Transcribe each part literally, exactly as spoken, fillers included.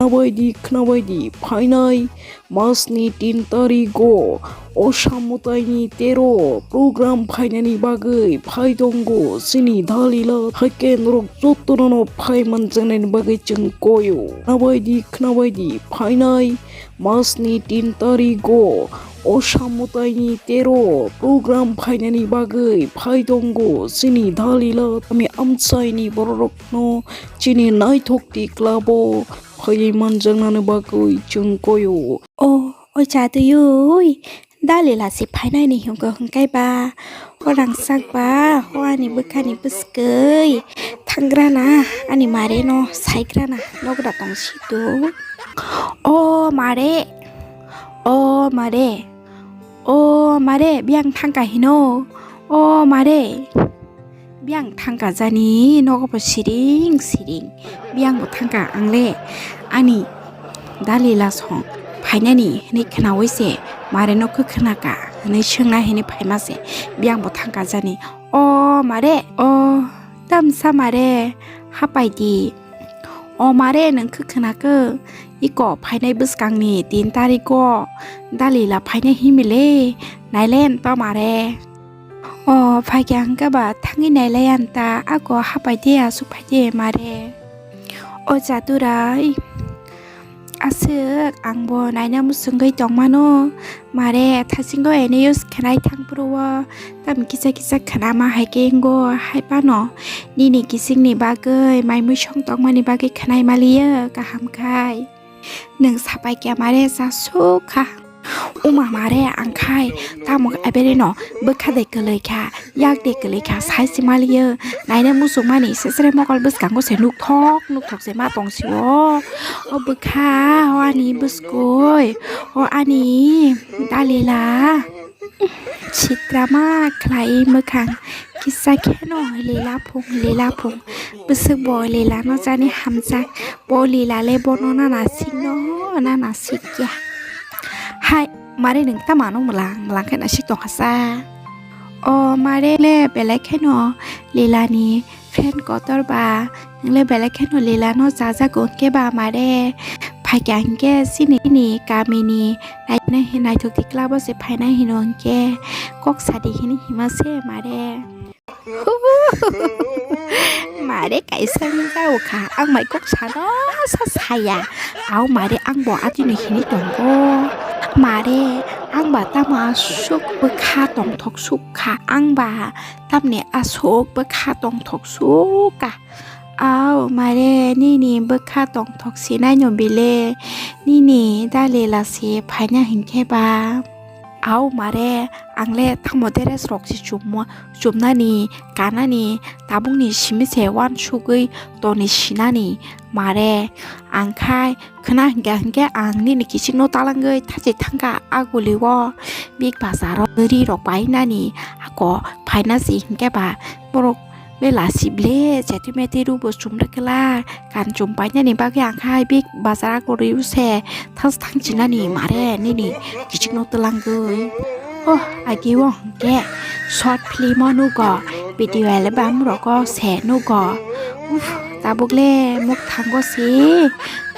Khnabaidi, khnabaidi, phainai masni tin tarigo Osa Mwtaini tero program phainani bagwi phai tongo chini Dalila. Haikhe norok jotono phai manjaknani bagwi chwng koyo. Khnabaidi, khnabaidi, phainai masni tin tarigo Osa Mwtaini tero program phainani bagwi phai tongo chini Dalila. Kami amchaini bororokno chini naithok tiklabo phaiwi manjaknani bagwi chwng koyo. O, o jaduyui, Dalila se phainani hingo hwnkhe ba, o rangchak ba, o ani bwkhani bwswkwi thangrana, ani mareno saigrana, nogra tongsitu. O mare, o mare, o mare, biyang thangka hino, o mare. Biyang thangka jani nogo bo siring siring. Biyang bo thangka, ang le ani Dalila song phainani hinwi khnaui se mare no khe khnaka hinwi swngna hinwi phaima se. Biyang bo thangka jani. O mare, o tamsa mare, hapai di. O mare, nwng khe khwnakhe, iko phainai bwskangni tin tariko Dalila phainai himile, nailen to mare. O phaikhe hwnkhe ba thangwi nailai anta, ako hapai de aswk phai de mare. O jaturai, aswk angbo naina muchungwi tongmano. Mare, thasingo ene use khnai thangphuru o, tam kisa kisa khnama hai khe wngbo hai phano nini kisingni bagwi, mai muisong tongmani bagwi khnai maliya kaham khai. Nwng sapai khe mare jasuk kha. Uma mare, ang khai tamo abereno bwkha de kwlwi kha. Yak de kwlwi kha, sai se maliyo. Naina muchungmani sesre mokol bwskango se nukthok nukthok se ma tong sio. O bwkha, o ani bwskui, o ani Dalila. Sitra ma khlai mwkhang kisa kheno lila phung lila phung. Bwswk bo lila no jani hamjak. Bo lila le bono nana sikno nana sikya. Hai. Mare nwng tamo ano mwlang mwlang khe naisik tongkha sa? O mare le belai kheno Lila ni friend kotor ba, nwng le belai kheno Lila no chajago hwnkhe ba mare, phaikha hwnkhe chini ni kami ni naithok tikla bo se phainai hino hwnkhe kok sadi hini hima se mare. Mare kaisa wng jao kha, ang mai kok sano sa saya. Au mare, ang bo atini hini tongo. Mare, ang ba tamo aswk bwkha tongthok suk kha, ang ba tamni aswk bwkha tongthok suk kha. Au mare, nini bwkha tongthok sinai no bile, nini Dalila se phaina hinkhe ba. Au mare, ang le tamo dress rok se chummo, chumnani, kanani, tabukni simi se uansugwi toni sinani mare. Ang khai khna hinkha hinkhe ang nini kichikno talangwi thachi thangkha a guli o. Big bazar o ri rok painani ako phaina se hinkhe ba borok Bela sible jeti meti rubo chumrwkla kan chum painani bagwi ang khai big bazar ako rw se thas thang chinani mare nini kichikno twlangwi. Oh, agi o hwnkhe short film o nugo, video album rogo se nugo. Uff, tabuk le muk thango se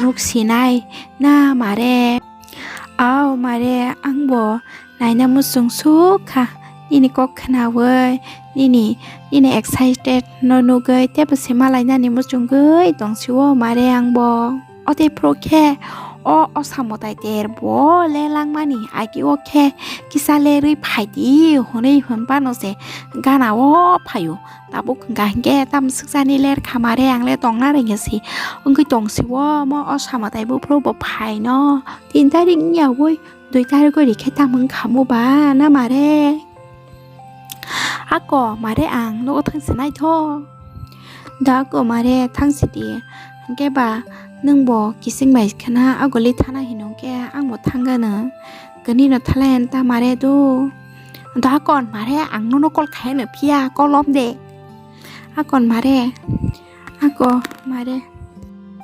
nuk sinai na mare. Au mare, ang bo naina muchung suk kha, nini kok khnaui, nini, nini excited no nugui, tebo se malainani muchungui tong si o mare ang bo. O tei phuru khe, o, o samo tai ter bo le langmani, agi o khe kisa lerui phai di, hwnwi hwn phano se gana o phai o. Tabuk hwnkha hinkhe tamo swkjani ler kha mare, ang le tongna rwngya si wngwi tong si o, omo o samo tai buphuru bo phai no. Tin tarik wngya ui, dui tarik o rikhe tamo wngkha mo ba na mare? Ako mare, ang nogo thang si nai tho. Da ako mare, thang si di. Hinkhe ba nwng bo kising bai khna agoli thana hino khe ang bo thang gano. Kani no thalai ta mare do. Da akon mare, ang nono call khai no phiya, call om de. Akon mare. Ako mare.